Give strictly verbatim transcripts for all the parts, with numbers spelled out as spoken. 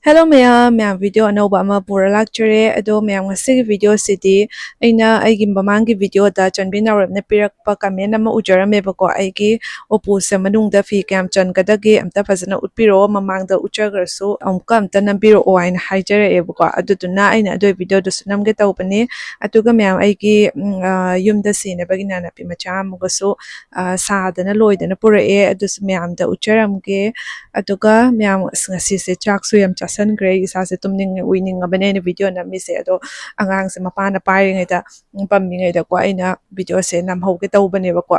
Hello ꯃꯌꯥꯝ, ꯃꯌꯥꯝ video ꯑꯅꯧꯕ ꯑꯃ ꯄꯨꯔ ꯂꯥꯛꯆꯔꯦ꯫ ꯑꯗꯣ ꯃꯌꯥꯝ, ꯉꯁꯤꯒꯤ video ꯁꯤꯗꯤ ꯑꯩꯅ ꯑꯩꯒꯤ ꯃꯃꯥꯡꯒꯤ video ꯗ ꯆꯟꯕꯤ ꯅꯥꯎꯔꯦꯝꯅ ꯄꯤꯔꯛꯄ comment ꯑꯃ ꯎꯖꯔꯝꯃꯦꯕꯀꯣ, ꯑꯩꯒꯤ ꯎꯄꯨꯁꯦ ꯃꯅꯨꯡꯗ ꯐꯤ ꯀꯌꯥꯝ ꯆꯟꯒꯗꯒꯦ ꯑꯝꯇ ꯐꯖꯅ ꯎꯠꯄꯤꯔꯛꯑꯣ, ꯃꯃꯥꯡꯗ ꯎꯠꯆꯈ꯭ꯔꯁꯨ ꯑꯃꯨꯛꯀ ꯑꯝꯇ ꯅꯝꯕꯤꯔꯛꯑꯣ ꯍꯥꯏꯅ ꯍꯥꯏꯖꯔꯛꯑꯦꯕꯀꯣ꯫ ꯑꯗꯨꯗꯨꯅ ꯑꯩꯅ ꯑꯗꯨꯒꯤ video ꯗꯨꯁꯨ ꯅꯝꯒꯦ ꯇꯧꯕꯅꯦ꯫ ꯑꯗꯨꯒ ꯃꯌꯥꯝ, ꯑꯩꯒꯤ ꯎꯝ, ꯑ, ꯌꯨꯝꯗ ꯁꯤꯅꯕꯒꯤ ꯏꯅꯥ ꯅꯥꯄꯤ ꯃꯆꯥ ꯑꯃꯒꯁꯨ ꯑ, ꯁꯥꯗꯅ ꯂꯣꯏꯗꯅ ꯄꯨꯔꯛꯑꯦ꯫ ꯑꯗꯨꯁꯨ ꯃꯌꯥꯝꯗ ꯎꯠꯆꯔꯝꯒꯦ꯫ ꯑꯗꯨꯒ ꯃꯌꯥꯝ, ꯑꯁ, ꯉꯁꯤꯁꯦ ꯆꯥꯛꯁꯨ ꯌꯥꯝ ꯆꯥꯁꯟꯈ꯭ꯔꯦ, ꯏꯁꯥꯁꯦ ꯇꯨꯝꯅꯤꯡꯉꯦ, ꯎꯏꯅꯤꯡꯉꯕꯅꯦ ꯑꯩꯅ video ꯅꯝꯃꯤꯁꯦ꯫ ꯑꯗꯣ ꯑꯉꯥꯡꯁꯦ ꯃꯄꯥꯅ ꯄꯥꯏꯔꯤꯉꯩꯗ, ꯎꯝ, ꯄꯝꯃꯤꯉꯩꯗꯀꯣ, ꯑꯩꯅ video ꯁꯦ ꯅꯝꯍꯧꯒꯦ ꯇꯧꯕꯅꯦꯕꯀꯣ꯫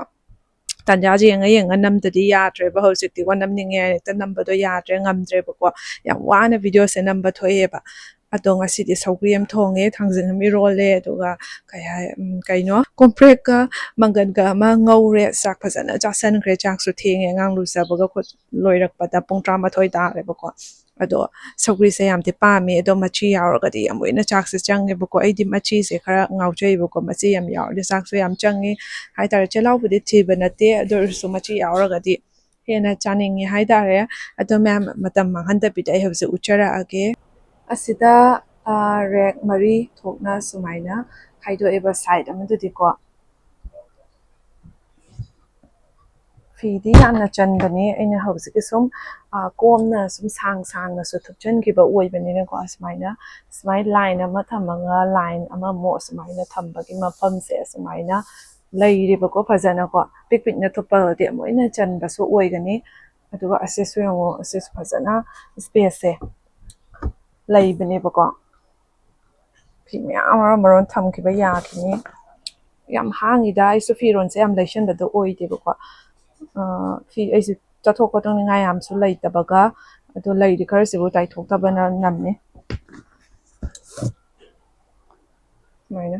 ꯇꯥꯟꯖꯥꯁꯦ ꯌꯦꯡꯉ ꯌꯦꯡꯉ ꯅꯝꯗꯗꯤ ꯌꯥꯗ꯭ꯔꯦꯕ꯫ ꯍꯧꯖꯤꯛꯇꯤꯀꯣ, ꯅꯝꯅꯤꯡꯉꯦ ꯍꯥꯏꯅ ꯍꯦꯛꯇ ꯅꯝꯕꯗꯣ ꯌꯥꯗ꯭ꯔꯦ, ꯉꯝꯗ꯭ꯔꯦꯕꯀꯣ꯫ ꯌꯥꯝ ꯋꯥꯅ video ꯁꯦ ꯅꯝꯕ ꯊꯣꯛꯑꯦꯕ꯫ ꯑꯗꯣ ꯉꯁꯤꯗꯤ ꯁꯧꯒ꯭ꯔꯤ ꯑꯃ ꯊꯣꯡꯉꯦ, ꯊꯥꯡꯖꯤꯡ ꯑꯃ ꯏꯔꯣꯜꯂꯦ, ꯑꯗꯨꯒ ꯀꯩ ꯍꯥꯏ-, ꯎꯝ, ꯀꯩꯅꯣ, ꯀꯣꯝꯄ꯭ꯔꯦꯛꯀ ꯃꯪꯒꯟꯒ ꯑꯃ ꯉꯧꯔꯦ꯫ ꯆꯥꯛ ꯐꯖꯅ ꯆꯥꯁꯟꯈ꯭ꯔꯦ꯫ ꯆꯥꯛꯁꯨ ꯊꯦꯡꯉꯦ, ꯑꯉꯥꯡ ꯂꯨꯖꯕꯒ ꯈꯣꯠ-, ꯂꯣꯏꯔꯛꯄꯗ ꯄꯨꯡ ꯇꯔꯥꯃꯥꯊꯣꯏ ꯇꯥꯔꯦꯕꯀꯣ꯫ ꯑꯗꯣ ꯁꯧꯒ꯭ꯔꯤꯁꯦ ꯌꯥꯝꯗꯤ ꯄꯥꯝꯃꯦ, ꯑꯗꯣ ꯃꯆꯤ ꯌꯥꯎꯔꯒꯗꯤ ꯑꯃꯨꯛ ꯍꯦꯟꯅ ꯆꯥꯛꯁꯦ ꯆꯪꯉꯦꯕꯀꯣ꯫ ꯑꯩꯗꯤ ꯃꯆꯤꯁꯦ ꯈꯔ ꯉꯥꯎꯖꯩꯕꯀꯣ, ꯃꯆꯤ ꯌꯥꯝ ꯌꯥꯎꯔꯗꯤ ꯆꯥꯛꯁꯨ ꯌꯥꯝ ꯆꯪꯉꯤ ꯍꯥꯏꯇꯥꯔꯦ꯫ ꯆꯤꯜꯍꯥꯎꯕꯨꯗꯤ ꯊꯤꯕ ꯅꯠꯇꯦ, ꯑꯗꯨ ꯑꯣꯏꯔꯁꯨ ꯃꯆꯤ ꯌꯥꯎꯔꯒꯗꯤ ꯍꯦꯟꯅ ꯆꯥꯅꯤꯡꯉꯦ ꯍꯥꯏꯇꯥꯔꯦ꯫ ꯑꯗꯣ ꯃꯌꯥꯝ, ꯃꯇꯝ ꯃꯥꯡꯍꯟꯗꯕꯤꯗ ꯑꯩ ꯍꯧꯖꯤꯛ ꯎꯠꯆꯔꯛꯑꯒꯦ꯫ ꯑꯁꯤꯗ, ꯑ, rack ꯃꯔꯤ ꯊꯣꯛꯅ ꯁꯨꯃꯥꯏꯅ ꯈꯥꯏꯗꯣꯛꯑꯦꯕ, side ꯑꯃꯗꯗꯤꯀꯣ꯫ ꯐꯤꯗꯤ ꯌꯥꯝꯅ ꯆꯟꯕꯅꯦ꯫ ꯑꯩꯅ ꯍꯧꯖꯤꯛꯀꯤ ꯁꯨꯝ, ꯑ, ꯀꯣꯝꯅ ꯁꯨꯝ ꯁꯥꯡ ꯁꯥꯡꯅꯁꯨ ꯊꯨꯞꯆꯟꯈꯤꯕ ꯑꯣꯏꯕꯅꯤꯅꯀꯣ, ꯑꯁꯨꯃꯥꯏꯅ, ꯁꯨꯃꯥꯏꯅ line ꯑꯃ ꯊꯝꯃꯒ line ꯑꯃꯃꯨꯛ ꯑꯁꯨꯃꯥꯏꯅ ꯊꯝꯕꯒꯤ ꯃꯐꯝꯁꯦ ꯑꯁꯨꯃꯥꯏꯅ ꯂꯩꯔꯦꯕꯀꯣ꯫ ꯐꯖꯅꯀꯣ, ꯄꯤꯛ ꯄꯤꯛꯅ ꯊꯨꯞꯄꯒꯗꯤ ꯑꯃꯨꯛ ꯍꯦꯟꯅ ꯆꯟꯕꯁꯨ ꯑꯣꯏꯒꯅꯤ꯫ ꯑꯗꯨꯒ ꯑꯁꯤꯁꯨ ꯌꯦꯡꯉꯣ, ꯑꯁꯤꯁꯨ ꯐꯖꯅ space ꯁꯦ ꯂꯩꯕꯅꯦꯕꯀꯣ꯫ ꯐꯤ ꯃꯌꯥꯝ ꯃꯔꯣꯟ ꯃꯔꯣꯟ ꯊꯝꯈꯤꯕ ꯌꯥꯈꯤꯅꯤ꯫ ꯌꯥꯝ ꯍꯥꯡꯉꯤꯗ, ꯑꯩꯁꯨ ꯐꯤꯔꯣꯟꯁꯦ ꯌꯥꯝ ꯂꯩꯁꯟꯕꯗꯣ ꯑꯣꯏꯗꯦꯕꯀꯣ꯫ ꯑ, ꯐꯤ ꯑꯩꯁꯦ ꯆꯠꯊꯣꯛ ꯈꯣꯠꯇꯣꯛꯅꯤꯡꯉꯥꯏ ꯌꯥꯝꯁꯨ ꯂꯩꯇꯕꯒ, ꯑꯗꯣ ꯂꯩꯔꯤ ꯈꯔꯁꯤꯕꯨ ꯇꯥꯏꯊꯣꯛꯇꯕꯅ ꯅꯝꯃꯦ꯫ ꯁꯨꯃꯥꯏꯅ꯫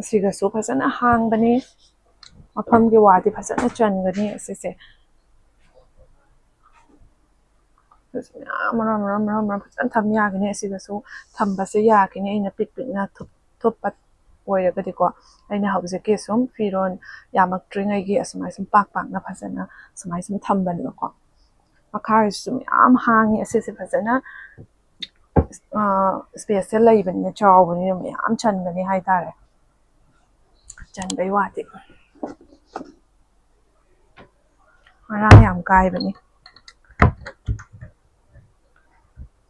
ꯑꯁꯤꯒꯁꯨ ꯐꯖꯅ ꯍꯥꯡꯕꯅꯤ꯫ ꯃꯐꯝꯒꯤ ꯋꯥꯗꯤ ꯐꯖꯅ ꯆꯟꯒꯅꯤ ꯑꯁꯤꯁꯦ꯫ ꯑꯗꯨꯁꯨ ꯃꯌꯥꯝ ꯃꯔꯣꯟ, ꯃꯔꯣꯟ, ꯃꯔꯣꯟ, ꯃꯔꯣꯟ ꯐꯖꯅ ꯊꯝ ꯌꯥꯒꯅꯤ꯫ ꯑꯁꯤꯗꯁꯨ ꯊꯝꯕꯁꯦ ꯌꯥꯒꯅꯤ꯫ ꯑꯩꯅ ꯄꯤꯛ ꯄꯤꯛꯅ ꯊꯨꯞ-, ꯊꯨꯞꯄ ꯑꯣꯏꯔꯒꯗꯤꯀꯣ, ꯑꯩꯅ ꯍꯧꯖꯤꯛꯀꯤ ꯁꯨꯝ ꯐꯤꯔꯣꯟ ꯌꯥꯝꯃꯛꯇ꯭ꯔꯤꯉꯩꯒꯤ ꯑꯁꯨꯃꯥꯏ ꯁꯨꯝ ꯄꯥꯛ ꯄꯥꯛꯅ ꯐꯖꯅ ꯁꯨꯃꯥꯏ ꯁꯨꯝ ꯊꯝꯕꯅꯦꯕꯀꯣ꯫ ꯃꯈꯥꯒꯤꯁꯨ ꯃꯌꯥꯝ ꯍꯥꯡꯉꯤ꯫ ꯑꯁꯤꯁꯦ ꯐꯖꯅ ꯁ꯭ꯄꯦꯁꯁꯦ ꯂꯩꯕꯅꯤꯅ, ꯆꯥꯎꯕꯅꯤꯅ ꯃꯌꯥꯝ ꯆꯟꯒꯅꯤ ꯍꯥꯏꯇꯥꯔꯦ꯫ ꯆꯟꯕꯩ ꯋꯥꯗꯤ ꯃꯔꯥꯡ ꯌꯥꯝ ꯀꯥꯏꯕꯅꯤ꯫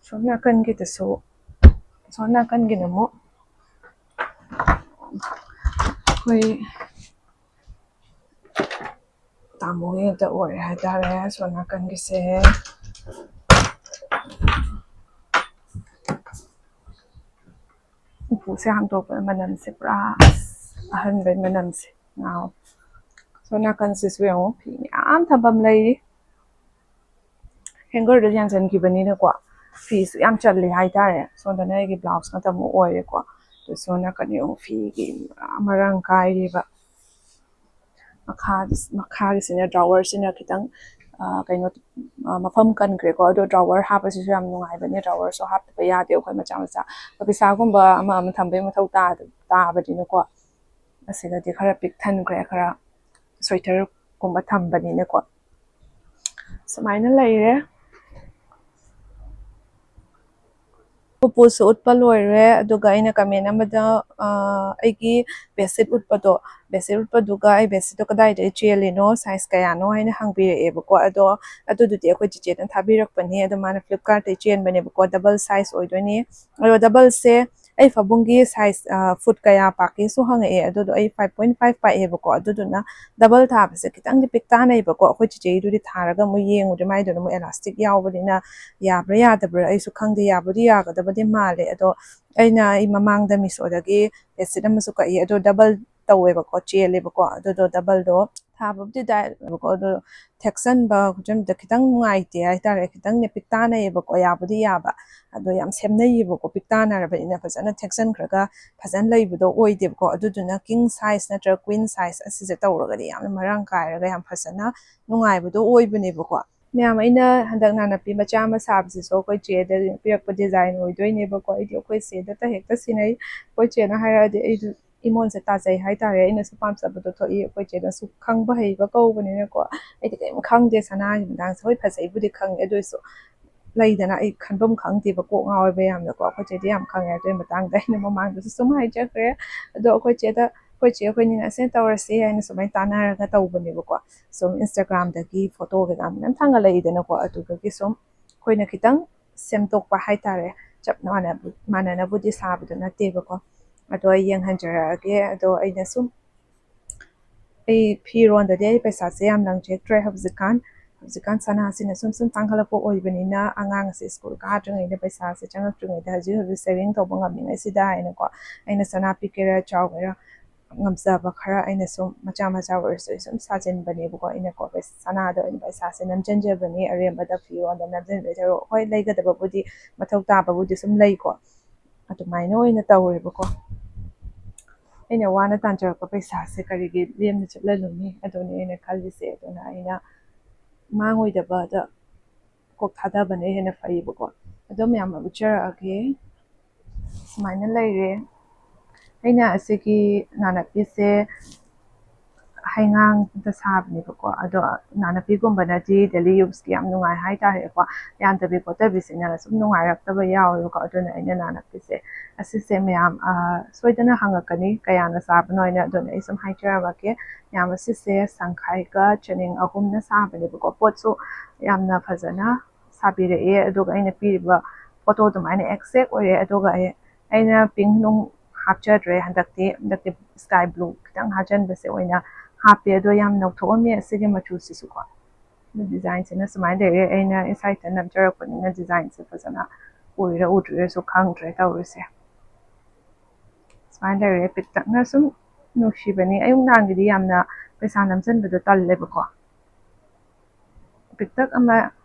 ꯁꯣꯝ ꯅꯥꯀꯟꯒꯤꯗꯁꯨ, ꯁꯣꯝ ꯅꯥꯀꯟꯒꯤꯅ ꯑꯃꯨꯛ ꯑꯩꯈꯣꯏ ꯇꯥꯃꯣꯒꯤ ꯉꯥꯛꯇ ꯑꯣꯏꯔꯦ ꯍꯥꯏꯇꯥꯔꯦ꯫ ꯁꯣꯝ ꯅꯥꯀꯟꯒꯤꯁꯦ ꯎꯄꯨꯁꯦ ꯍꯥꯡꯗꯣꯛꯄꯗ ꯃꯅꯝꯁꯦ ꯄꯨꯔꯥ ꯑꯍꯟꯕꯩ ꯃꯅꯝꯁꯦ ꯉꯥꯎ꯫ ꯁꯣꯝ ꯅꯥꯀꯟꯁꯤꯁꯨ ꯌꯦꯡꯉꯨ, ꯐꯤ ꯃꯌꯥꯝ ꯊꯝꯐꯝ ꯂꯩꯔꯤ꯫ ꯍꯦꯡꯒꯔꯗ ꯌꯥꯟꯁꯤꯟꯈꯤꯕꯅꯤꯅꯀꯣ, ꯐꯤꯁꯨ ꯌꯥꯝ ꯆꯜꯂꯤ ꯍꯥꯏꯇꯥꯔꯦ꯫ ꯁꯣꯝꯗꯅ ꯑꯩꯒꯤ ꯕ꯭ꯂꯥꯎꯁ ꯉꯥꯛꯇ ꯑꯃꯨꯛ ꯑꯣꯏꯔꯦꯀꯣ꯫ ꯑꯗꯨ ꯁꯣꯝ ꯅꯥꯀꯟ ꯌꯦꯡꯉꯨ, ꯐꯤꯒꯤ ꯃꯔꯥꯡ ꯀꯥꯏꯔꯤꯕ꯫ ꯃꯈꯥꯒꯤ, ꯃꯈꯥꯒꯤꯁꯤꯅ ꯗ꯭ꯔꯥꯋꯔꯁꯤꯅ ꯈꯤꯇꯪ, ꯑ, ꯀꯩꯅꯣ, ꯑ, ꯃꯐꯝ ꯀꯟꯈ꯭ꯔꯦꯀꯣ꯫ ꯑꯗꯣ ꯗ꯭ꯔꯥꯋꯔ ꯍꯥꯞꯄꯁꯤꯁꯨ ꯌꯥꯝ ꯅꯨꯡꯉꯥꯏꯕꯅꯦ, ꯗ꯭ꯔꯥꯋꯔꯁꯨ ꯍꯥꯞꯇꯕ ꯌꯥꯗꯦ ꯑꯩꯈꯣꯏ ꯃꯆꯥ ꯃꯆꯥ꯫ ꯑꯗꯣ ꯄꯩꯁꯥꯒꯨꯝꯕ ꯑꯃ ꯑꯃ ꯊꯝꯕꯩ ꯃꯊꯧ ꯇꯥ-, ꯇꯥꯕꯅꯤꯅꯀꯣ꯫ ꯑꯁꯤꯗꯗꯤ ꯈꯔ ꯄꯤꯛ ꯊꯟꯈ꯭ꯔꯦ, ꯈꯔ ꯁ꯭ꯋꯦꯇꯔꯒꯨꯝꯕ ꯊꯝꯕꯅꯤꯅꯀꯣ꯫ ꯁꯨꯃꯥꯏꯅ ꯂꯩꯔꯦ꯫ ꯎꯄꯨꯁꯨ ꯎꯠꯄ ꯂꯣꯏꯔꯦ, ꯑꯗꯨꯒ ꯑꯩꯅ ꯀꯃꯦꯟ ꯑꯃꯗ, ꯑ, ꯑꯩꯒꯤ ꯕꯦꯗꯁꯤꯠ ꯎꯠꯄꯗꯣ, ꯕꯦꯗꯁꯤꯠ ꯎꯠꯄꯗꯨꯒ ꯑꯩ ꯕꯦꯗꯁꯤꯠꯇꯣ ꯀꯗꯥꯏꯗꯒꯤ ꯆꯦꯜꯂꯤꯅꯣ, ꯁꯥꯏꯖ ꯀꯌꯥꯅꯣ ꯍꯥꯏꯅ ꯍꯪꯕꯤꯔꯛꯑꯦꯕꯀꯣ꯫ ꯑꯗꯣ ꯑꯗꯨꯗꯨꯗꯤ ꯑꯩꯈꯣꯏ ꯆꯤꯆꯦꯅ ꯊꯥꯕꯤꯔꯛꯄꯅꯦ, ꯑꯗꯣ ꯃꯥꯅ ꯐ꯭ꯂꯤꯞꯀꯥꯔꯠꯇꯒꯤ ꯆꯦꯟꯕꯅꯦꯕꯀꯣ, ꯗꯕꯜ ꯁꯥꯏꯖ ꯑꯣꯏꯗꯣꯏꯅꯦ꯫ ꯑꯗꯣ ꯗꯕꯜꯁꯦ ꯑꯩ ꯐꯃꯨꯡꯒꯤ ꯁꯥꯏꯖ, ꯑ, ꯐꯨꯠ ꯀꯌꯥ ꯄꯥꯛꯀꯦꯁꯨ ꯍꯪꯉꯛꯑꯦ꯫ ꯑꯗꯨꯗꯣ ꯑꯩ ꯐꯥꯏꯚ ꯄꯣꯏꯟ ꯐꯥꯏꯚ ꯄꯥꯛꯑꯦꯕꯀꯣ꯫ ꯑꯗꯨꯗꯨꯅ ꯗꯕꯜ ꯊꯥꯕꯁꯦ ꯈꯤꯇꯪꯗꯤ ꯄꯤꯛ ꯇꯥꯟꯅꯩꯕꯀꯣ꯫ ꯑꯩꯈꯣꯏ ꯆꯤꯆꯦꯒꯤꯗꯨꯗꯤ ꯊꯥꯔꯒ ꯑꯃꯨꯛ ꯌꯦꯡꯉꯨꯔꯦ, ꯃꯥꯏꯗꯨꯅ ꯑꯃꯨꯛ ꯑꯦꯂꯥꯁꯇꯤꯛ ꯌꯥꯎꯕꯅꯤꯅ ꯌꯥꯕ꯭ꯔꯥ ꯌꯥꯗꯕ꯭ꯔꯥ ꯑꯩꯁꯨ ꯈꯪꯗꯦ꯫ ꯌꯥꯕꯨꯗꯤ ꯌꯥꯒꯗꯕꯗꯤ ꯃꯥꯜꯂꯦ, ꯑꯗꯣ ꯑꯩꯅ ꯑꯩ ꯃꯃꯥꯡꯗ ꯃꯤꯁꯣꯗꯒꯤ ꯕꯦꯗꯁꯤꯠ ꯑꯃꯁꯨ ꯀꯛꯏ, ꯑꯗꯣ ꯗꯕꯜ ꯇꯧꯋꯦꯕꯀꯣ, ꯆꯦꯜꯂꯦꯕꯀꯣ꯫ ꯑꯗꯨꯗꯣ ꯗꯕꯜꯗꯣ ꯊꯥꯕꯕꯨꯗꯤ ꯇꯥꯏꯕꯀꯣ, ꯑꯗꯣ ꯊꯦꯛꯆꯟꯕ ꯈꯣꯠꯆꯟꯕꯗ ꯈꯤꯇꯪ ꯅꯨꯡꯉꯥꯏꯇꯦ ꯍꯥꯏꯇꯥꯔꯦ, ꯈꯤꯇꯪꯅꯦ ꯄꯤꯛ ꯇꯥꯟꯅꯩꯌꯦꯕꯀꯣ꯫ ꯌꯥꯕꯨꯗꯤ ꯌꯥꯕ, ꯑꯗꯣ ꯌꯥꯝ ꯁꯦꯝꯅꯩꯌꯦꯕꯀꯣ, ꯄꯤꯛ ꯇꯥꯟꯅꯔꯕꯅꯤꯅ ꯐꯖꯅ ꯊꯦꯛꯆꯟꯈ꯭ꯔꯒ ꯐꯖꯅ ꯂꯩꯕꯗꯣ ꯑꯣꯏꯗꯦꯕꯀꯣ꯫ ꯑꯗꯨꯗꯨꯅ ꯀꯤꯡ ꯁꯥꯏꯖ ꯅꯠꯇ꯭ꯔꯒ ꯀ꯭ꯋꯤꯟ ꯁꯥꯏꯖ ꯑꯁꯤꯁꯦ ꯇꯧꯔꯒꯗꯤ ꯌꯥꯝꯅ ꯃꯔꯥꯡ ꯀꯥꯏꯔꯒ ꯌꯥꯝ ꯐꯖꯅ ꯅꯨꯡꯉꯥꯏꯕꯗꯣ ꯑꯣꯏꯕꯅꯦꯕꯀꯣ꯫ ꯃꯌꯥꯝ, ꯑꯩꯅ ꯍꯟꯗꯛ ꯅꯥꯅꯞꯄꯤ ꯃꯆꯥ ꯑꯃ ꯁꯥꯕꯁꯤꯁꯨ ꯑꯩꯈꯣꯏ ꯆꯦꯗ ꯄꯤꯔꯛꯄ ꯗꯤꯖꯥꯏꯟ ꯑꯣꯏꯗꯣꯏꯅꯦꯕꯀꯣ꯫ ꯑꯩꯗꯤ ꯑꯩꯈꯣꯏ ꯆꯦꯗꯇ ꯍꯦꯛꯇ ꯁꯤꯟꯅꯩ꯫ ꯑꯩꯈꯣꯏ ꯆꯦꯅ ꯍꯥꯏꯔꯛꯑꯗꯤ ꯑꯩꯁꯨ ꯏꯃꯣꯟꯁꯦ ꯇꯥꯖꯩ ꯍꯥꯏꯇꯥꯔꯦ꯫ ꯑꯩꯅꯁꯨ ꯄꯥꯝꯖꯕꯗꯣ ꯊꯣꯛꯏ꯫ ꯑꯩꯈꯣꯏ ꯆꯦꯅꯁꯨ ꯈꯪꯕ ꯍꯩꯕ ꯀꯧꯕꯅꯤꯅꯀꯣ, ꯑꯩꯗꯤ ꯀꯔꯤꯝ ꯈꯪꯗꯦ ꯁꯅꯥꯒꯤ ꯃꯇꯥꯡꯁꯦ꯫ ꯍꯣꯏ, ꯐꯖꯩꯕꯨꯗꯤ ꯈꯪꯉꯦ, ꯑꯗꯨ ꯑꯣꯏꯔꯁꯨ ꯂꯩꯗꯅ, ꯑꯩ ꯈꯟꯐꯝ ꯈꯪꯗꯦꯕ, ꯀꯣꯛ ꯉꯥꯎꯋꯦꯕ ꯌꯥꯝꯅꯀꯣ꯫ ꯑꯩꯈꯣꯏ ꯆꯦꯗꯤ ꯌꯥꯝ ꯈꯪꯉꯦ ꯑꯗꯨꯒꯤ ꯃꯇꯥꯡꯗ꯫ ꯑꯩꯅ ꯃꯃꯥꯡꯗꯁꯨ ꯁꯨꯝ ꯍꯥꯏꯖꯈ꯭ꯔꯦ꯫ ꯑꯗꯣ ꯑꯩꯈꯣꯏ ꯆꯦꯗ, ꯑꯩꯈꯣꯏ ꯆꯦ ꯑꯩꯈꯣꯏꯅꯤꯅ ꯑꯁꯦ ꯇꯧꯔꯁꯤ ꯍꯥꯏꯅ ꯁꯨꯃꯥꯏꯅ ꯇꯥꯟꯅꯔꯒ ꯇꯧꯕꯅꯦꯕꯀꯣ꯫ ꯁꯨꯝ Instagram-ꯗꯒꯤ ꯐꯣꯇꯣ ꯀꯩꯀꯥ ꯃꯌꯥꯝ ꯊꯥꯡꯒꯠꯂꯛꯏꯗꯅꯀꯣ, ꯑꯗꯨꯗꯒꯤ ꯁꯨꯝ ꯑꯩꯈꯣꯏꯅ ꯈꯤꯇꯪ ꯁꯦꯝꯗꯣꯛꯄ ꯍꯥꯏꯇꯥꯔꯦ꯫ ꯆꯞ ꯃꯥꯟꯅ-, ꯃꯥꯟꯅꯅꯕꯨꯗꯤ ꯁꯥꯕꯗꯣ ꯅꯠꯇꯦꯕꯀꯣ꯫ ꯑꯗꯣ ꯑꯩ ꯌꯦꯡꯍꯟꯖꯔꯛꯑꯒꯦ꯫ ꯑꯗꯣ ꯑꯩꯅ ꯁꯨꯝ, ꯑꯩ ꯐꯤꯔꯣꯟꯗꯗꯤ ꯑꯩ ꯄꯩꯁꯥꯁꯦ ꯌꯥꯝ ꯂꯪꯖꯗ꯭ꯔꯦ ꯍꯧꯖꯤꯛꯀꯥꯟ꯫ ꯍꯧꯖꯤꯛꯀꯥꯟ ꯁꯅꯥꯁꯤꯅ ꯁꯨꯝ ꯁꯨꯝ ꯇꯥꯡꯈꯠꯂꯛꯄ ꯑꯣꯏꯕꯅꯤꯅ, ꯑꯉꯥꯡꯁꯦ ꯁ꯭ꯀꯨꯜ ꯀꯥꯗ꯭ꯔꯤꯉꯩꯗ, ꯄꯩꯁꯥꯁꯦ ꯆꯪꯉꯛꯇ꯭ꯔꯤꯉꯩꯗ ꯍꯧꯖꯤꯛ ꯍꯧꯖꯤꯛ saving ꯇꯧꯕ ꯉꯝꯃꯤꯉꯩꯁꯤꯗ ꯍꯥꯏꯅꯀꯣ, ꯑꯩꯅ ꯁꯅꯥ ꯄꯤꯛꯀꯦꯔꯥ ꯆꯥꯎꯒꯦꯔꯥ, ꯉꯝꯖꯕ ꯈꯔ ꯑꯩꯅ ꯁꯨꯝ ꯃꯆꯥ ꯃꯆꯥ ꯑꯣꯏꯔꯁꯨ ꯑꯩ ꯁꯨꯝ ꯁꯥꯖꯤꯟꯕꯅꯦꯕꯀꯣ꯫ ꯑꯩꯅꯀꯣ, ꯄꯩ-, ꯁꯅꯥꯗ ꯑꯣꯏꯅ ꯄꯩꯁꯥꯁꯦ ꯅꯝꯁꯤꯟꯖꯕꯅꯦ, ꯑꯔꯦꯝꯕꯗ ꯐꯤꯔꯣꯟꯗ ꯅꯝꯁꯤꯟꯕ ꯁꯔꯨꯛ꯫ ꯍꯣꯏ, ꯂꯩꯒꯗꯕꯕꯨꯗꯤ, ꯃꯊꯧ ꯇꯥꯕꯕꯨꯗꯤ ꯁꯨꯝ ꯂꯩꯀꯣ, ꯑꯗꯨꯃꯥꯏꯅ ꯑꯣꯏꯅ ꯇꯧꯔꯦꯕꯀꯣ꯫ ꯑꯩꯅ ꯋꯥꯅ ꯇꯥꯟꯖꯔꯛꯄ ꯄꯩꯁꯥꯁꯦ ꯀꯔꯤꯒꯤ ꯂꯦꯝꯅ ꯆꯠꯍꯜꯂꯨꯅꯤ? ꯑꯗꯨꯅꯤ ꯑꯩꯅ ꯈꯜꯂꯤꯁꯦ꯫ ꯑꯗꯨꯅ ꯑꯩꯅ ꯃꯥꯡꯉꯣꯏꯗꯕꯗ ꯀꯣꯛ ꯊꯥꯗꯕꯅ ꯍꯦꯟꯅ ꯐꯩꯌꯦꯕꯀꯣ꯫ ꯑꯗꯣ ꯃꯌꯥꯝ ꯑꯃ ꯎꯠꯆꯔꯛꯑꯒꯦ꯫ ꯁꯨꯃꯥꯏꯅ ꯂꯩꯔꯦ꯫ ꯑꯩꯅ ꯑꯁꯤꯒꯤ ꯅꯥꯅꯞꯄꯤꯁꯦ ꯍꯩꯉꯥꯡꯗ ꯁꯥꯕꯅꯦꯕꯀꯣ꯫ ꯑꯗꯣ ꯅꯥꯅꯞꯄꯤꯒꯨꯝꯕꯅꯗꯤ daily use-ꯀꯤ ꯌꯥꯝ ꯅꯨꯡꯉꯥꯏ ꯍꯥꯏꯇꯥꯔꯦꯀꯣ꯫ ꯌꯥꯟꯗꯕꯤ ꯈꯣꯠꯇꯕꯤꯁꯤꯅ ꯁꯨꯝ ꯅꯨꯡꯉꯥꯏꯔꯛꯇꯕ ꯌꯥꯎꯋꯦꯕꯀꯣ꯫ ꯑꯗꯨꯅ ꯑꯩꯅ ꯅꯥꯅꯞꯄꯤꯁꯦ, ꯑꯁꯤꯁꯦ ꯃꯌꯥꯝ, ꯑ, ꯁꯣꯏꯗꯅ ꯍꯪꯉꯛꯀꯅꯤ ꯀꯌꯥꯅ ꯁꯥꯕꯅꯣ ꯍꯥꯏꯅ꯫ ꯑꯗꯨꯅ ꯑꯩ ꯁꯨꯝ ꯍꯥꯏꯖꯔꯝꯃꯒꯦ꯫ ꯃꯌꯥꯝ, ꯑꯁꯤꯁꯦ ꯇꯪꯈꯥꯏꯒ ꯆꯅꯤꯡ ꯑꯍꯨꯝꯅ ꯁꯥꯕꯅꯦꯕꯀꯣ꯫ ꯄꯣꯠꯁꯨ ꯌꯥꯝꯅ ꯐꯖꯅ ꯁꯥꯕꯤꯔꯛꯑꯦ꯫ ꯑꯗꯨꯒ ꯑꯩꯅ ꯄꯤꯔꯤꯕ ꯐꯣꯇꯣ ꯑꯗꯨꯃꯥꯏꯅ exact ꯑꯣꯏꯔꯦ꯫ ꯑꯗꯨꯒ ꯑꯩ, ꯑꯩꯅ pink ꯅꯨꯡ ꯍꯥꯞꯆꯗ꯭ꯔꯦ ꯍꯟꯗꯛꯇꯤ꯫ ꯍꯟꯗꯛꯇꯤ sky blue ꯈꯤꯇꯪ ꯍꯥꯞꯆꯟꯕꯁꯦ ꯑꯣꯏꯅ ꯍꯥꯞꯄꯦ꯫ ꯑꯗꯣ ꯌꯥꯝ ꯅꯧꯊꯣꯛꯑꯝꯃꯦ ꯑꯁꯤꯒꯤ ꯃꯆꯨꯁꯤꯁꯨꯀꯣ꯫ ꯑꯗꯨ design-ꯁꯤꯅ ꯁꯨꯃꯥꯏꯅ ꯂꯩꯔꯦ꯫ ꯑꯩꯅ ꯏꯁꯥ ꯏꯊꯟ ꯅꯝꯖꯔꯛꯄꯅꯤꯅ design-ꯁꯦ ꯐꯖꯅ ꯎꯔꯤꯔ ꯎꯗ꯭ꯔꯤꯔꯁꯨ ꯈꯪꯗ꯭ꯔꯦ ꯇꯧꯔꯤꯁꯦ꯫ ꯁꯨꯃꯥꯏꯅ ꯂꯩꯔꯦ꯫ ꯄꯤꯛꯇꯛꯅ ꯁꯨꯝ ꯅꯨꯡꯁꯤꯕꯅꯤ꯫ ꯑꯌꯨꯛ ꯅꯨꯡꯗꯥꯡꯒꯤꯗꯤ ꯌꯥꯝꯅ ꯄꯩꯁꯥ ꯅꯝꯁꯤꯟꯕꯗꯣ ꯇꯜꯂꯦꯕꯀꯣ꯫ ꯄꯤꯛꯇꯛ ꯑꯃ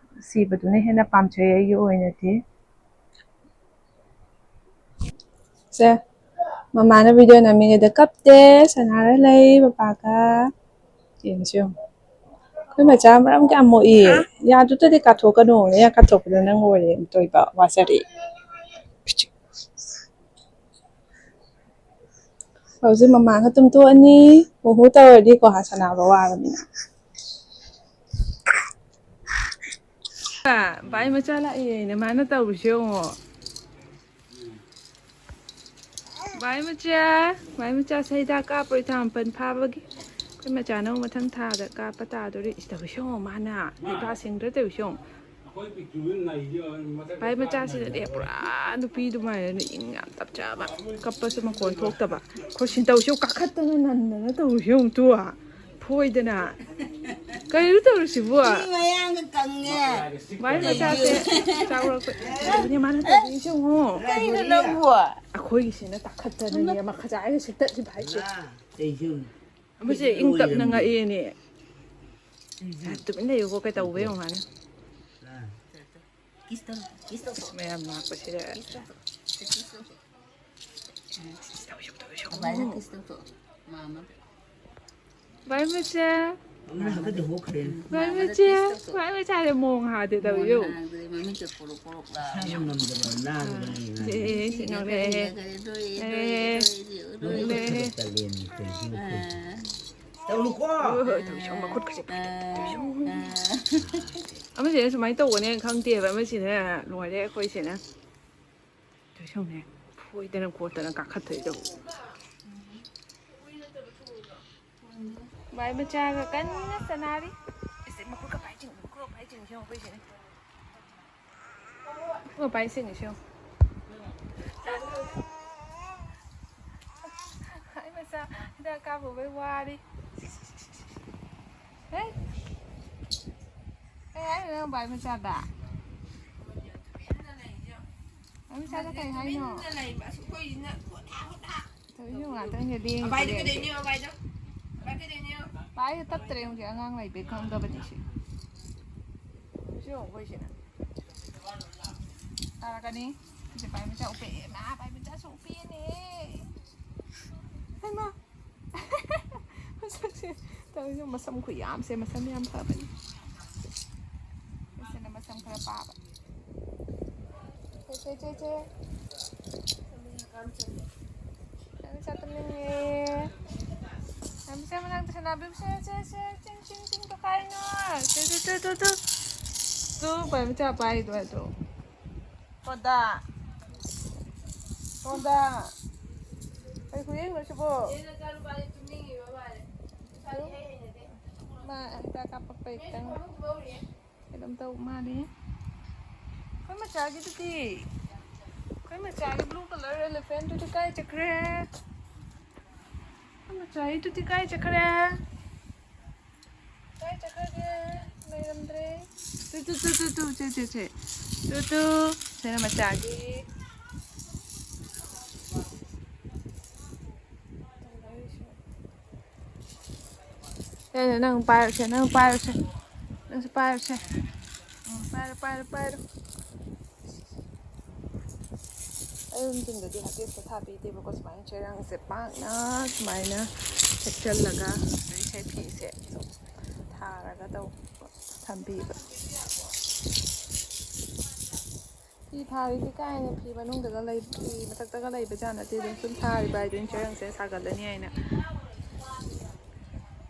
ꯁꯤꯕꯗꯨꯅ ꯍꯦꯟꯅ ꯄꯥꯝꯖꯩ ꯑꯩꯒꯤ ꯑꯣꯏꯅꯗꯤ꯫ ꯁꯦ, ꯃꯃꯥꯅ video ꯅꯝꯃꯤꯉꯩꯗ ꯀꯞꯇꯦ, ꯁꯥꯟꯅꯔ ꯂꯩ ꯄꯄꯥꯒ꯫ ꯌꯦꯡꯁꯤ ꯌꯦꯡꯉꯨ꯫ ꯑꯩꯈꯣꯏ ꯃꯆꯥ ꯃꯔꯝ ꯀꯌꯥꯝ ꯃꯣꯛꯏ꯫ ꯌꯥꯗꯨꯗꯗꯤ ꯀꯥꯊꯣꯛꯀꯅꯨ, ꯌꯥ ꯀꯥꯊꯣꯛꯄꯗ ꯅꯪ ꯑꯣꯏꯔꯦ ꯇꯣꯏꯕ ꯋꯥꯖꯔꯤ꯫ ꯍꯧꯖꯤꯛ ꯃꯃꯥꯒ ꯇꯨꯝꯊꯣꯛꯑꯅꯤ꯫ ꯍꯨꯍꯨ ꯇꯧꯔꯗꯤꯀꯣ, ꯁꯥꯟꯅꯕ ꯋꯥꯔꯕꯅꯤꯅ꯫ ꯚꯥꯏ ꯃꯆꯥ ꯂꯥꯛꯑꯦꯅ ꯃꯥꯅ ꯇꯧꯔꯤꯁꯦ ꯌꯦꯡꯉꯣ꯫ ꯚꯥꯏ ꯃꯆꯥ, ꯚꯥꯏ ꯃꯆꯥ ꯁꯩꯗꯥ ꯀꯥꯞꯄꯣꯏ ꯊꯥ ꯃꯥꯄꯟ ꯐꯥꯕꯒꯤ꯫ ꯑꯩꯈꯣꯏ ꯃꯆꯥꯅ ꯑꯃꯨꯛ ꯃꯊꯪ ꯊꯥꯗ ꯀꯥꯞꯄ ꯇꯥꯗꯣꯔꯤ꯫ ꯏꯁ, ꯇꯧꯔꯤꯁꯦ ꯌꯦꯡꯉꯣ ꯃꯥꯅ꯫ ꯍꯩꯄꯥ ꯁꯤꯡꯗ꯭ꯔꯥ ꯇꯧꯔꯤꯁꯦ ꯌꯦꯡꯉꯣ꯫ ꯚꯥꯏ ꯃꯆꯥꯁꯤꯅꯅꯦ ꯄꯨꯔꯥ ꯅꯨꯄꯤ ꯑꯗꯨꯃꯥꯏꯅ ꯏꯪ ꯌꯥꯝ ꯇꯞꯆꯕ꯫ ꯀꯞꯄꯁꯨ ꯃꯈꯣꯟ ꯊꯣꯛꯇꯕ꯫ ꯈꯣꯏ ꯁꯤꯟ ꯇꯧꯁꯤ ꯀꯥꯈꯠꯇꯅ ꯅꯟꯗꯅ ꯇꯧꯔꯤꯁꯤ ꯌꯦꯡꯉꯨ ꯇꯨ꯫ ꯐꯣꯏꯗꯅ꯫ ꯀꯩꯅꯣ ꯇꯧꯔꯤꯁꯤꯕꯨ? ꯃꯤ ꯃꯌꯥꯡꯒ ꯀꯪꯉꯦ꯫ ꯚꯥꯏ ꯃꯆꯥꯁꯦ ꯆꯥꯎꯔꯛꯄ꯫ ꯀꯩꯅꯣꯅꯦ ꯃꯥꯅ ꯇꯧꯔꯤꯁꯤ ꯌꯦꯡꯉꯣ꯫ ꯀꯩꯅꯣ ꯅꯪꯕꯨ? ꯑꯩꯈꯣꯏꯒꯤꯁꯤꯅ ꯀꯥꯈꯠꯇꯅꯅꯦ ꯃꯈꯖꯥꯏꯒ ꯁꯤꯛꯇꯠꯂꯤ ꯚꯥꯏꯁꯦ꯫ ꯑꯩꯁꯨ ꯑꯃꯁꯦ ꯏꯪ ꯇꯞꯅ ꯉꯛꯑꯦꯅꯦ꯫ ꯇꯨꯃꯤꯟ ꯂꯩꯌꯨꯀꯣ, ꯀꯩ ꯇꯧꯕ ꯌꯦꯡꯉꯨ ꯃꯥꯅ꯫ ꯀꯤꯁ ꯇꯧ, ꯀꯤꯁ ꯇꯧ꯫ ꯃꯌꯥꯝ ꯂꯥꯛꯄꯁꯤꯗ꯫ ꯀꯤꯁ ꯇꯧ, ꯀꯤꯁ ꯇꯧ꯫ ꯇꯧꯁꯤ, ꯇꯧꯁꯤ꯫ ꯑꯗꯨꯃꯥꯏꯅ ꯀꯤꯁ ꯇꯧꯊꯣꯛꯑꯣ꯫ ꯃꯥꯃ꯫ ꯚꯥꯏ ꯃꯆꯥ꯫ ꯃꯥꯃꯗ꯫ ꯚꯥꯏ ꯃꯥꯃꯗ ꯃꯆꯥ꯫ ꯀꯤꯁ ꯇꯧꯊꯣꯛꯑꯣ꯫ ꯚꯥꯏ ꯃꯆꯥꯁꯦ ꯃꯣꯡ ꯍꯥꯗꯦ ꯇꯧꯔꯤꯌꯣ꯫ ꯃꯣꯡ ꯍꯥꯗꯦ, ꯃꯃꯤꯠꯁꯦ ꯄꯣꯔꯣꯛ ꯄꯣꯔꯣꯛ ꯂꯥꯎ꯫ ꯁꯝ ꯅꯝꯗꯕ ꯅꯥꯟꯕꯅꯤ ꯑꯦ, ꯉꯥꯏ꯫ ꯑꯦ, ꯑꯦ, ꯁꯤ ꯅꯣꯛꯂꯦ, ꯑꯦ꯫ ꯑꯦ, ꯑꯦ, ꯑꯦ꯫ ꯇꯧꯅꯨꯀꯣ꯫ ꯑꯣ, ꯇꯧꯁꯤ, ꯃꯈꯨꯠꯀꯁꯦ ꯄꯥꯏꯊꯣꯛ, ꯇꯧꯁꯤ꯫ ꯑꯃꯁꯤꯅ ꯁꯨꯃꯥꯏꯅ ꯇꯧꯒꯅꯦꯅ ꯈꯪꯗꯦꯕ, ꯑꯃꯁꯤꯅ ꯂꯣꯏꯔꯦ ꯑꯩꯈꯣꯏꯁꯤꯅ꯫ ꯇꯧꯁꯤ ꯌꯦꯡꯉꯨꯅꯦ, ꯐꯣꯏꯗꯅ ꯈꯣꯠꯇꯅ ꯀꯥꯈꯠꯇꯣꯏꯗꯣ꯫ ꯚꯥꯏ ꯃꯆꯥꯒ ꯀꯟꯅ ꯁꯥꯟꯅꯔꯤ꯫ ꯑꯁ, ꯃꯈꯨꯠꯀ ꯄꯥꯏ ꯆꯤꯡ, ꯃꯈꯨꯠꯀ ꯄꯥꯏ ꯆꯤꯡ, ꯃꯈꯨꯠꯀ ꯄꯥꯏ ꯆꯤꯡ, ꯁꯤ ꯌꯦꯡꯉꯨ, ꯑꯩꯈꯣꯏ ꯁꯤꯅ꯫ ꯃꯈꯨꯠꯀ ꯄꯥꯏ ꯆꯤꯡꯉꯤ, ꯁꯤ ꯌꯦꯡꯉꯨ꯫ ꯚꯥꯏ ꯃꯆꯥ ꯍꯤꯗꯥꯛ ꯀꯥꯞꯄꯨꯕꯩ ꯋꯥꯔꯤ꯫ ꯍꯦ? ꯀꯩ ꯍꯥꯏꯅꯣ ꯅꯪ ꯚꯥꯏ ꯃꯆꯥꯗ? ꯚꯥꯏ ꯃꯆꯥꯗ ꯀꯩ ꯍꯥꯏꯅꯣ? ꯇꯨꯃꯤꯟꯅ ꯂꯩꯕ꯫ ꯑꯁ, ꯑꯩꯈꯣꯏꯁꯤꯅ ꯍꯨꯠ ꯍꯥ ꯍꯨꯠ ꯍꯥ꯫ ꯇꯧꯔꯤꯁꯦ ꯉꯥꯛꯇꯪꯁꯦ ꯂꯦꯡꯉꯤꯁꯦ ꯑꯕꯥꯏꯗꯣ ꯂꯦꯡꯉꯤꯁꯦ꯫ ꯀꯩꯗꯧꯅꯤꯌꯣ, ꯑꯕꯥꯏꯗꯣ? ꯑꯕꯥꯏ ꯀꯩꯗꯧꯅꯤꯌꯣ? ꯚꯥꯏꯗꯣ ꯇꯞꯇ꯭ꯔꯦ ꯍꯧꯖꯤꯛ ꯑꯉꯥꯡ ꯂꯩꯕꯩ ꯈꯪꯗꯕꯅꯤ ꯁꯤ꯫ ꯁꯤ ꯌꯦꯡꯉꯨ ꯑꯩꯈꯣꯏꯁꯤꯅ꯫ ꯇꯥꯔꯛꯀꯅꯤ꯫ ꯁꯤꯁꯦ ꯚꯥꯏ ꯃꯆꯥ ꯎꯞꯄꯦ꯫ ꯃꯥ ꯚꯥꯏ ꯃꯆꯥꯁꯨ ꯎꯞꯄꯦꯅꯦ꯫ ꯍꯩꯃꯥ꯫ ꯃꯁꯛꯁꯦ ꯇꯧꯔꯤꯁꯦ ꯃꯁꯝ ꯈꯨꯌꯥꯝꯁꯦ ꯃꯁꯝ ꯌꯥꯝ ꯐꯕꯅꯤ꯫ ꯁꯤꯅ ꯃꯁꯝ ꯈꯔ ꯄꯥꯕ꯫ ꯆꯦ, ꯆꯦ, ꯆꯦ, ꯆꯦ꯫ ꯆꯥꯛ ꯇꯨꯝꯅꯤꯡꯉꯦ꯫ ꯄꯥꯏꯃꯆꯥ ꯃꯅꯥꯛꯇ ꯁꯥꯟꯅꯕꯤꯌꯨꯁꯦ, ꯁꯦ, ꯁꯦ, ꯆꯤꯡ, ꯆꯤꯡ, ꯆꯤꯡ ꯇꯣꯈꯥꯏꯅꯣ꯫ ꯁꯦ, ꯁꯦ, ꯇꯨ, ꯇꯨ, ꯇꯨ꯫ ꯇꯨ, ꯄꯥꯏꯃꯆꯥ ꯄꯥꯏꯗꯣ ꯑꯗꯣ꯫ ꯍꯣꯗꯥ꯫ ꯍꯣꯗꯥ꯫ ꯀꯩ ꯈꯨꯌꯦꯡꯅꯣ ꯁꯤꯕꯣ? ꯃꯥ ꯑꯝꯇ ꯀꯥꯞꯄꯛꯄ ꯈꯤꯇꯪ꯫ ꯀꯩꯅꯣꯝ ꯇꯧ ꯃꯥꯜꯂꯤ꯫ ꯑꯩꯈꯣꯏ ꯃꯆꯥꯒꯤꯗꯨꯗꯤ? ꯑꯩꯈꯣꯏ ꯃꯆꯥꯒꯤ blue colour elephant ꯇꯨꯗꯤ ꯀꯥꯏ ꯆꯠꯈ꯭ꯔꯦ? ꯑꯩꯈꯣꯏ ꯃꯆꯥꯒꯤꯗꯨꯗꯤ ꯀꯥꯏ ꯆꯠꯈ꯭ꯔꯦ? ꯀꯥꯏ ꯆꯠꯈ꯭ꯔꯒꯦ? ꯂꯩꯔꯝꯗ꯭ꯔꯦ꯫ ꯇꯨ, ꯇꯨ, ꯇꯨ, ꯇꯨ, ꯇꯨ, ꯁꯦ, ꯁꯦ, ꯁꯦ꯫ ꯇꯨ, ꯇꯨ, ꯁꯤꯅ ꯃꯆꯥꯒꯤ꯫ ꯁꯦ, ꯅꯪ ꯄꯥꯏꯔꯨꯁꯦ, ꯅꯪ ꯄꯥꯏꯔꯨꯁꯦ꯫ ꯅꯪꯁꯨ ꯄꯥꯏꯔꯨꯁꯦ꯫ ꯎꯝ, ꯄꯥꯏꯔꯣ, ꯄꯥꯏꯔꯣ, ꯄꯥꯏꯔꯣ꯫ ꯑꯌꯨꯛ ꯅꯨꯡꯊꯤꯟꯗꯗꯤ ꯍꯥꯠꯀꯦꯁꯇ ꯊꯥꯕꯤꯗꯦꯕꯀꯣ, ꯁꯨꯃꯥꯏꯅ ꯆꯦꯔꯪꯁꯦ ꯄꯥꯛꯅ ꯁꯨꯃꯥꯏꯅ ꯊꯦꯛꯆꯜꯂꯒ ꯑꯗꯩ ꯁꯦ ꯐꯤꯁꯦ ꯊꯥꯔꯒ ꯇꯧ-, ꯊꯝꯕꯤꯕ꯫ ꯐꯤ ꯊꯥꯔꯤꯁꯦ ꯀꯥꯏꯅ ꯐꯤ ꯃꯅꯨꯡꯗꯒ ꯂꯩ-, ꯐꯤ ꯃꯊꯛꯇꯒ ꯂꯩꯕ ꯖꯥꯠ ꯅꯠꯇꯦ, ꯑꯗꯨꯝ ꯁꯨꯝ ꯊꯥꯔꯤꯕ ꯍꯥꯏꯗꯨꯅꯤ, ꯆꯦꯔꯪꯁꯦ ꯁꯥꯒꯠꯂꯅꯤ ꯍꯥꯏꯅ꯫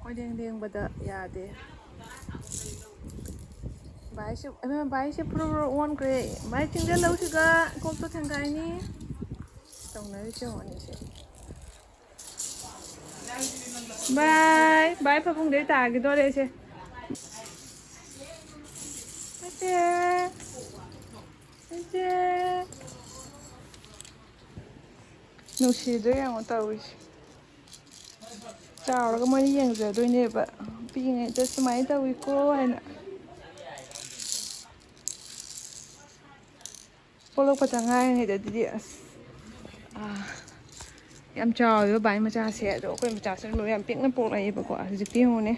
ꯀꯣꯏꯂꯦꯡ ꯂꯦꯡꯕꯗ ꯌꯥꯗꯦ꯫ ꯚꯥꯏꯁꯦ, ꯏꯃꯥ, ꯚꯥꯏꯁꯦ ꯐꯨꯔꯨ ꯐꯨꯔꯨ ꯑꯣꯟꯈ꯭ꯔꯦ꯫ ꯚꯥꯏ, ꯆꯤꯡꯁꯤꯜꯂꯧꯁꯤꯒ ꯀꯣꯛꯇꯣ ꯊꯦꯡꯒꯥꯏꯅꯤ꯫ ꯇꯧꯅꯔꯤꯁꯦ ꯌꯦꯡꯉꯣ ꯑꯅꯤꯁꯦ꯫ ꯚꯥꯏ, ꯚꯥꯏ ꯐꯃꯨꯡꯗꯩ ꯇꯥꯈꯤꯗꯣꯔꯦ ꯑꯩꯁꯦ꯫ ꯏꯆꯦ, ꯏꯆꯦ꯫ ꯅꯨꯡꯁꯤꯗ꯭ꯔꯥ ꯌꯦꯡꯉꯣ ꯇꯧꯔꯤꯁꯦ꯫ ꯆꯥꯎꯔꯒ ꯃꯣꯏꯅ ꯌꯦꯡꯖꯗꯣꯏꯅꯦꯕ, ꯄꯤꯛꯏꯉꯩꯗ ꯁꯨꯃꯥꯏꯅ ꯇꯧꯏꯀꯣ ꯍꯥꯏꯅ꯫ ꯄꯣꯛꯂꯛꯄꯗ ꯉꯥꯏꯔꯤꯉꯩꯗꯗꯤ ꯑꯁ, ꯑꯥ, ꯌꯥꯝ ꯆꯥꯎꯋꯦꯕ ꯚꯥꯏ ꯃꯆꯥꯁꯦ꯫ ꯑꯗꯣ ꯑꯩꯈꯣꯏ ꯃꯆꯥꯁꯤꯅ ꯂꯣꯏ ꯌꯥꯝ ꯄꯤꯛꯅ ꯄꯣꯛꯂꯛꯑꯦꯕꯀꯣ꯫ ꯍꯧꯖꯤꯛꯇꯤ ꯌꯦꯡꯉꯨꯅꯦ,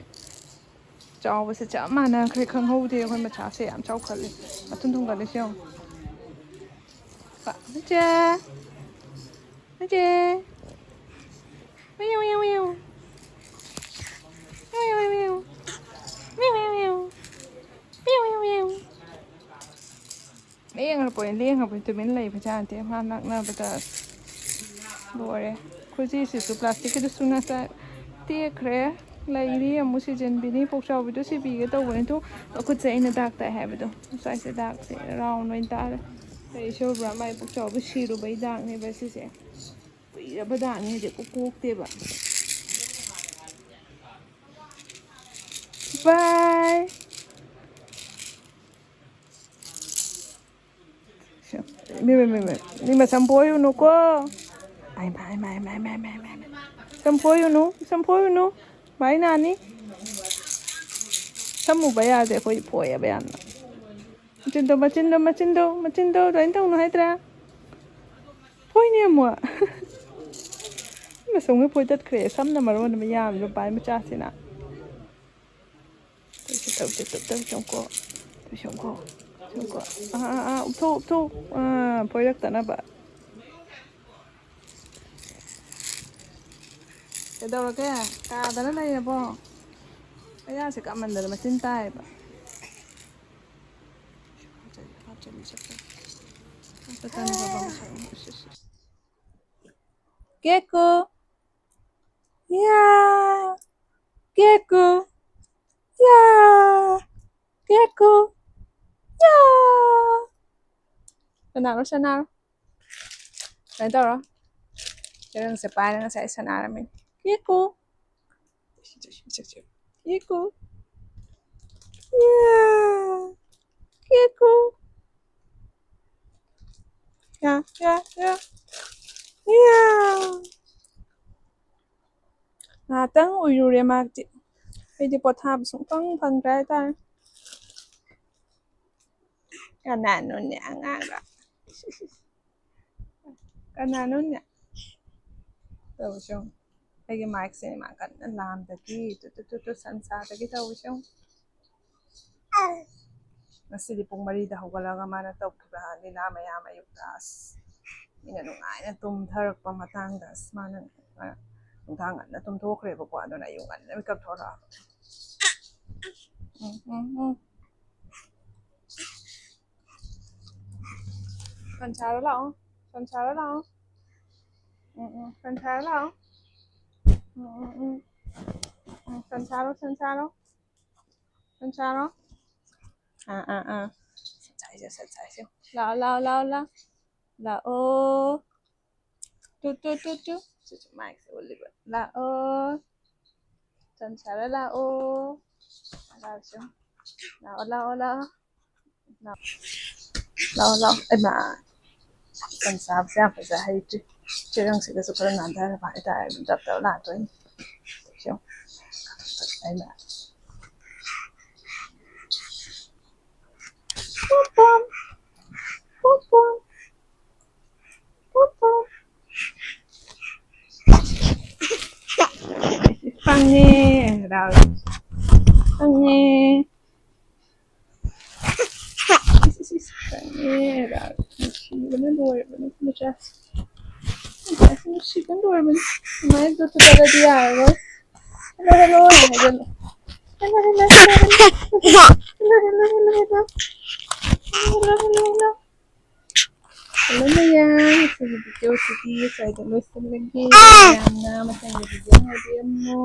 ꯆꯥꯎꯕꯁꯦ ꯆꯞ ꯃꯥꯟꯅꯈ꯭ꯔꯦ, ꯈꯪꯍꯧꯗꯦ꯫ ꯑꯩꯈꯣꯏ ꯃꯆꯥꯁꯦ ꯌꯥꯝ ꯆꯥꯎꯈꯠꯂꯦ, ꯃꯊꯨꯟ ꯊꯨꯟꯒꯠꯂꯤꯁꯦ ꯌꯦꯡꯉꯨ꯫ ꯄꯥ-, ꯃꯆꯥ, ꯃꯆꯥ꯫ ꯃꯤꯌꯨ, ꯃꯤꯌꯨ, ꯃꯤꯌꯨ꯫ ꯃꯤꯌꯨ, ꯃꯤꯌꯨ, ꯃꯤꯌꯨ꯫ ꯃꯤꯌꯨ, ꯃꯤꯌꯨ, ꯃꯤꯌꯨ꯫ ꯃꯤꯌꯨ, ꯃꯤꯌꯨ, ꯃꯤꯌꯨ꯫ ꯂꯦꯡꯉꯕꯣꯏ, ꯂꯦꯡꯉꯕꯣꯏ ꯇꯨꯃꯤꯟ ꯂꯩꯕꯖꯥꯠ ꯅꯠꯇꯦ꯫ ꯃꯥ ꯅꯛꯅꯕꯗ ꯂꯣꯏꯔꯦ꯫ ꯈꯨꯖꯤꯁꯤꯁꯨ ꯄ꯭ꯂꯥꯁꯇꯤꯛꯀꯤꯗꯨꯁꯨ ꯅꯁꯥ ꯇꯦꯛꯈ꯭ꯔꯦ꯫ ꯂꯩꯔꯤ, ꯑꯃꯨꯛ ꯁꯤꯖꯤꯟꯕꯤꯅꯤ꯫ ꯄꯣꯛꯆꯥꯎꯕꯤꯗꯣ ꯁꯤꯕꯤꯒꯦ ꯇꯧꯕꯅꯤ꯫ ꯑꯗꯣ ꯈꯨꯠꯁꯦ ꯑꯩꯅ ꯗꯥꯛ ꯇꯥꯏ ꯍꯥꯏꯕꯗꯣ, ꯉꯁꯥꯏꯁꯦ ꯗꯥꯛꯁꯦ ꯔꯥꯎꯟ ꯑꯣꯏꯅ ꯇꯥꯔꯦ꯫ ꯑꯩ ꯏꯁꯣꯔ ꯕ꯭ꯔꯥ ꯃꯥꯏ ꯄꯣꯛꯆꯥꯎꯕꯤ ꯁꯤꯔꯨꯕꯩ ꯗꯥꯛꯅꯦꯕ ꯁꯤꯁꯦ꯫ ꯀꯨꯏꯔꯕ ꯗꯥꯛꯅꯤ, ꯍꯧꯖꯤꯛ ꯀꯣꯛ ꯀꯣꯛꯇꯦꯕ꯫ ꯕꯥꯏ꯫ ꯃꯤ, ꯃꯤ, ꯃꯤ, ꯃꯤ, ꯃꯤ ꯃꯁꯝ ꯐꯣꯏꯔꯨꯅꯨꯀꯣ꯫ ꯑꯥꯏ, ꯃꯥ, ꯑꯥꯏ, ꯃꯥ, ꯑꯥꯏ, ꯃꯥ, ꯑꯥꯏ, ꯃꯥ, ꯑꯥꯏ, ꯃꯥ, ꯑꯥꯏ, ꯃꯥ꯫ ꯁꯝ ꯐꯣꯏꯔꯨꯅꯨ, ꯁꯝ ꯐꯣꯏꯔꯨꯅꯨ꯫ ꯃꯥꯏ ꯅꯥꯅꯤ꯫ ꯁꯝ ꯎꯕ ꯌꯥꯗꯦ ꯑꯩꯈꯣꯏ, ꯐꯣꯏꯌꯦꯕ ꯌꯥꯝꯅ꯫ ꯃꯆꯤꯟꯗꯣ, ꯃꯆꯤꯟꯗꯣ, ꯃꯆꯤꯟꯗꯣ, ꯃꯆꯤꯟꯗꯣ ꯑꯗꯨꯃꯥꯏꯅ ꯇꯧꯅꯨ ꯍꯥꯏꯗ꯭ꯔꯥ? ꯐꯣꯏꯅꯦ ꯑꯃꯨꯛ꯫ ꯃꯁꯝꯒ ꯐꯣꯏ ꯇꯠꯈ꯭ꯔꯦ꯫ ꯁꯝꯅ ꯃꯔꯣꯟ ꯑꯃ ꯌꯥꯝꯃꯤꯕ ꯄꯥꯏ ꯃꯆꯥꯁꯤꯅ꯫ ꯇꯧꯁꯤ, ꯇꯧꯁꯤ, ꯇꯧ-, ꯇꯧꯁꯤ, ꯁꯨꯝꯀꯣ꯫ ꯇꯧꯁꯤ, ꯁꯨꯝꯀꯣ꯫ ꯁꯨꯝꯀꯣ꯫ ꯑꯥ, ꯑꯥ, ꯑꯥ, ꯎꯞꯊꯣꯛ, ꯎꯞꯊꯣꯛ꯫ ꯑꯥ, ꯐꯣꯏꯔꯛꯇꯅꯕ꯫ ꯀꯩꯗꯧꯔꯒꯦ? ꯀꯥꯗꯅ ꯂꯩꯔꯕꯣ? ꯃꯌꯥꯁꯦ ꯀꯥꯃꯟꯗꯅ ꯃꯆꯤꯟ ꯇꯥꯏꯌꯦꯕ꯫ ꯀꯦꯀꯨ꯫ ꯌꯥ꯫ ꯀꯦꯀꯨ꯫ ꯌꯥ꯫ ꯀꯦꯀꯨ꯫ ꯌꯥ꯫ ꯁꯅꯥꯔꯣ, ꯁꯅꯥꯔꯣ꯫ ꯁꯨꯃꯥꯏꯅ ꯇꯧꯔꯣ꯫ ꯆꯦꯔꯪꯁꯦ ꯄꯥꯏꯔꯒ ꯉꯁꯥꯏ ꯁꯥꯟꯅꯔꯝꯃꯤꯅꯤ꯫ ꯀꯦꯀꯨ꯫ ꯀꯦꯀꯨ꯫ ꯌꯥ꯫ ꯀꯦꯀꯨ꯫ ꯌꯥ, ꯌꯥ, ꯌꯥ꯫ ꯌꯥ꯫ ꯉꯥꯏꯍꯥꯛꯇꯪ ꯎꯏꯔꯨꯔꯦ ꯃꯥꯗꯤ꯫ ꯑꯩꯗꯤ ꯄꯣꯊꯥꯕ ꯁꯨꯡꯐꯪ ꯐꯪꯗ꯭ꯔꯦ ꯍꯥꯏꯇꯥꯔꯦ꯫ ꯀꯅꯥꯅꯣꯅꯦ ꯑꯉꯥꯡꯔꯣ? ꯀꯅꯥꯅꯣꯅꯦ? ꯇꯧꯁꯦ ꯌꯦꯡꯉꯨ꯫ ꯑꯩꯒꯤ ꯃꯥꯏꯛꯁꯦ ꯃꯥ ꯀꯟꯅ ꯂꯥꯝꯗꯒꯤ ꯇꯨ ꯇꯨ ꯇꯨ ꯇꯨ ꯁꯟꯁꯥꯗꯒꯤ ꯇꯧꯁꯦ ꯌꯦꯡꯉꯨ꯫ ꯉꯁꯤꯗꯤ ꯄꯨꯡ ꯃꯔꯤꯗ ꯍꯧꯒꯠꯂꯒ ꯃꯥꯅ ꯇꯧꯈꯤꯕ ꯂꯤꯂꯥ ꯃꯌꯥꯝ ꯑꯌꯨꯛꯇ ꯑꯁ ꯃꯤꯅ ꯅꯨꯡꯉꯥꯏꯅ ꯇꯨꯝꯊꯔꯛꯄ ꯃꯇꯥꯡꯗ ꯑꯁ ꯃꯥꯅ ꯅꯨꯡꯗꯥꯡ ꯉꯟꯅ ꯇꯨꯝꯊꯣꯛꯈ꯭ꯔꯦꯕꯀꯣ꯫ ꯑꯗꯨꯅ ꯑꯌꯨꯛ ꯉꯟꯅ ꯃꯤꯀꯞ ꯊꯣꯛꯂꯛꯑꯕ꯫ ꯎꯝ, ꯎꯝ, ꯎꯝ꯫ ꯁꯟꯁꯥꯔꯣ ꯂꯥꯛꯑꯣ꯫ ꯁꯟꯁꯥꯔꯣ ꯂꯥꯛꯑꯣ꯫ ꯎꯝ, ꯎꯝ, ꯁꯟ ꯁꯥꯔꯣ ꯂꯥꯛꯑꯣ꯫ ꯎꯝ, ꯎꯝ, ꯎꯝ꯫ ꯎꯝ, ꯁꯟ ꯁꯥꯔꯣ, ꯁꯟ ꯁꯥꯔꯣ꯫ ꯁꯟ ꯁꯥꯔꯣ꯫ ꯑꯥ, ꯑꯥ, ꯑꯥ꯫ ꯁꯟ ꯁꯥꯏꯁꯦ, ꯁꯟ ꯁꯥꯏꯁꯦ꯫ ꯂꯥꯛꯑꯣ, ꯂꯥꯛꯑꯣ, ꯂꯥꯛꯑꯣ, ꯂꯥꯛꯑꯣ꯫ ꯇꯨ, ꯇꯨ, ꯇꯨ, ꯇꯨ꯫ ꯁꯤ, ꯁꯤ, ꯃꯥꯏꯁꯦ ꯎꯠꯂꯤꯕ꯫ ꯂꯥꯛꯑꯣ꯫ ꯁꯟ ꯁꯥꯔꯣ ꯂꯥꯛꯑꯣ꯫ ꯂꯥꯛꯑꯣ, ꯂꯥꯛꯑꯣ, ꯂꯥꯛꯑꯣ꯫ ꯂꯥꯛꯑꯣ, ꯂꯥꯛꯑꯣ꯫ ꯍꯩꯃꯥ꯫ ꯁꯟ ꯆꯥꯕꯁꯦ ꯌꯥꯝ ꯐꯖ ꯍꯩꯇ꯭ꯔꯤ꯫ ꯆꯦꯔꯪꯁꯤꯗꯁꯨ ꯈꯔ ꯅꯥꯟꯊꯔꯕ ꯍꯥꯏꯇꯥꯔꯦ꯫ ꯑꯗꯨꯝ ꯇꯞ ꯇꯞ ꯂꯥꯛꯇꯣꯏꯅꯤ꯫ ꯌꯦꯡꯉꯨ꯫ ꯍꯩꯃꯥ꯫ ꯄꯣꯝ ꯄꯣꯝ꯫ ꯄꯣꯝ ꯄꯣꯝ꯫ ꯄꯣꯝ ꯄꯣꯝ꯫ ꯄꯪꯉꯦ꯫ ꯄꯪꯉꯦ꯫ ꯏꯁ, ꯏꯁ, ꯏꯁ, ꯈꯪꯉꯦ꯫ ꯅꯨꯡꯁꯤꯕꯅ ꯂꯣꯏꯔꯕꯅꯤ ꯃꯆꯥꯁꯦ꯫ ꯃꯆꯥꯁꯦ ꯅꯨꯡꯁꯤꯕꯅ ꯂꯣꯏꯔꯕꯅꯤ꯫ ꯑꯗꯨꯃꯥꯏꯅ ꯇꯧꯔꯗꯤ ꯌꯥꯔꯔꯣꯏ꯫ ꯍꯦꯜꯂꯣ, ꯍꯦꯜꯂꯣ ꯍꯥꯏꯖꯜꯂꯣ꯫ Hello, hello, hello, hello. Hello, hello, hello, hello. Hello, hello, hello. Hello ꯃꯌꯥꯝ, ꯉꯁꯤꯒꯤ ꯚꯤꯗꯤꯑꯣꯁꯤꯗꯤ ꯁ꯭ꯋꯥꯏꯗ ꯂꯣꯏꯁꯤꯜꯂꯒꯦ꯫ ꯃꯌꯥꯝꯅ ꯃꯊꯪꯒꯤ ꯚꯤꯗꯤꯑꯣ ꯉꯥꯏꯕꯤꯔꯝꯃꯣ꯫